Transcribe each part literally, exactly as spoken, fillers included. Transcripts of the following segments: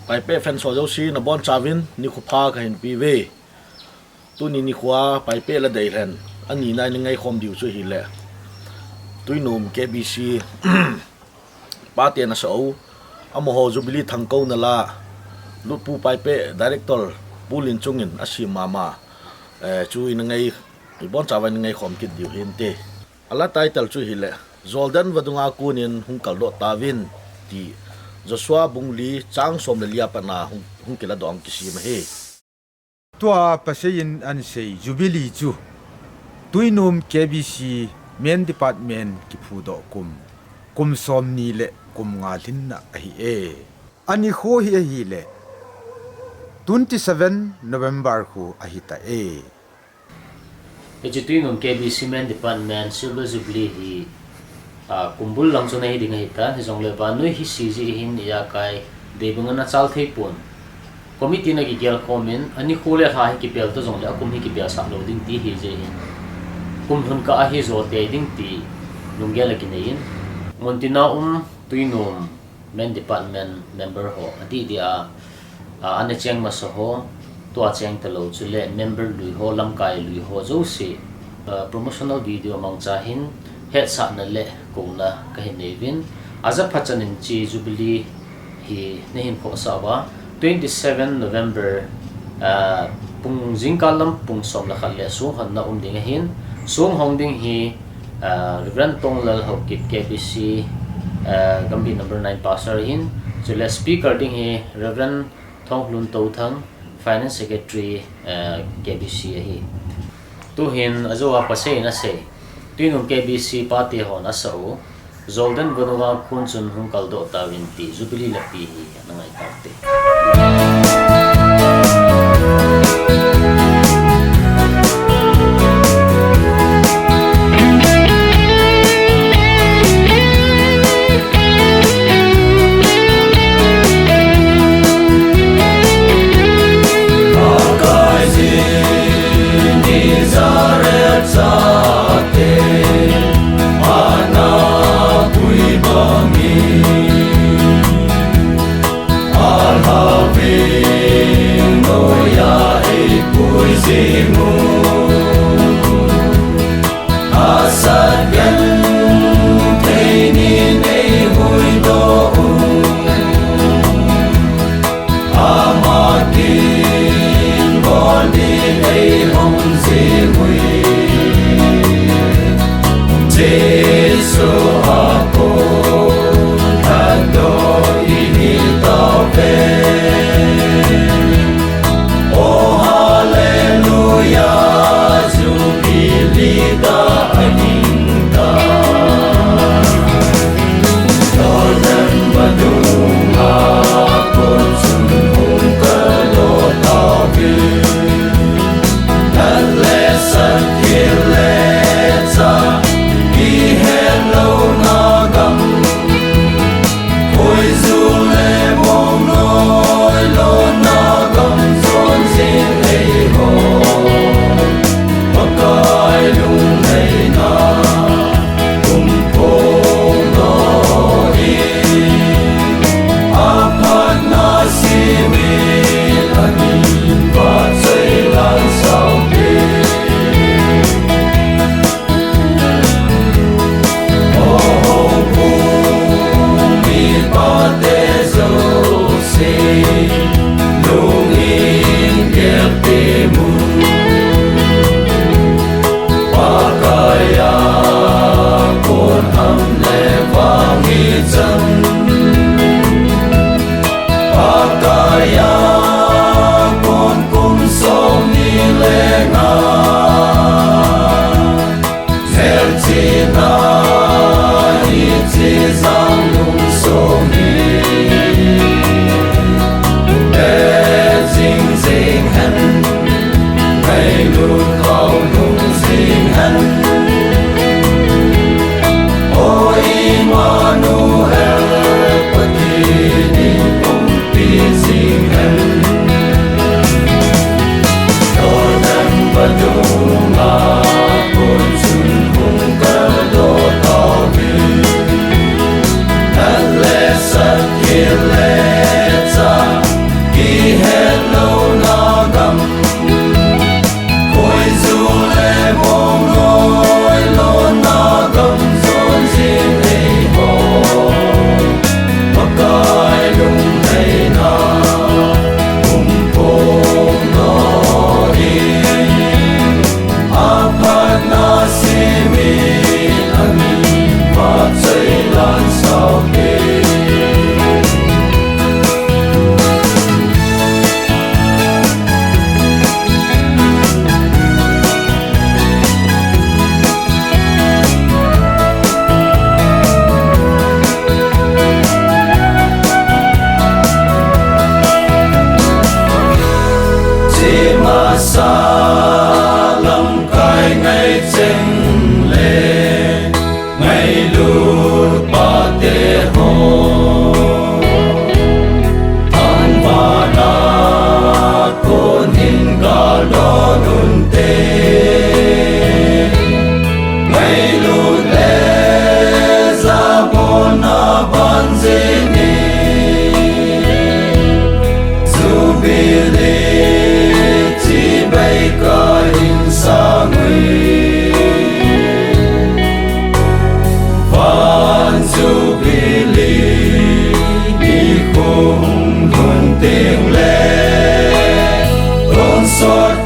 Paipeh fans ho jouse nabonchauvin nikho pha kahin peuve. Tuni nikhoa Paipeh le Deilhen anina ina ngaikhom diu chu ahile, Tuinom K B C pate nasa u, amaho Jubilee thangkouna la, Lutpu Paipeh director Pu Linchung in asem mama, eh, chu ina ngai, ibonchauva ina ngaikhom kit diu hinte. Ala title chu ahile, Jordan vadunga konin hung kaldoh tauvin, ti Joshua bung li chang som le li a pat na hung, hung kiladoh a kisem ahi. Tua pasal in ahin sei Jubilee chu Tuinom K B C Main Department kiphudoh kum, kum somni le kum nga lhinna ahi e. Anikho hi ahile twenty seven November khu ahi tai. Hiche Tuinom K B C Main Department Silver Jubilee hi, ah, kumbul lang chun ahi ding ahitan, hijongle vannoi hi C G hin ijakai deibang ana chal thei pon. Committee na kigel khomin, anikho le alha hi kipel ta jongle akum hi kipel sah lou ding ti ahi jeh hin, kum lhun kah a hi jo tei ding ti lunggel akinei in. Nguntina um Tuinom Main Department member ho, adih dih a, a, ana cheng masa ho, tua cheng talou chule member lui ho, lamkai lui ho jouse, a, promotional video mangcha hin hetsahna le kouna kahin nei uvin. Ajaphat chan in hiche Jubilee hi nahin khohsah uva, twenty seven November, a, pung jingkah lam pung som le khat le songhonna um ding ahin, songhong ding hi, a, Reverend Tonglal Haokip K B C, a, Gambih number nine pastor ahin, chule speaker ding hi Reverend Thonglun Touthang, Finance Secretary, a, K B C ahi. Tuhin ajou a pasal in asei, Tuinom K B C pate hon asah u, Jordan vadunga kon chun hung kaldoh tauvin ti Jubilee lapi hi ana ngai taute.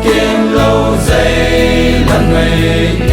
Kemlou jei la ngai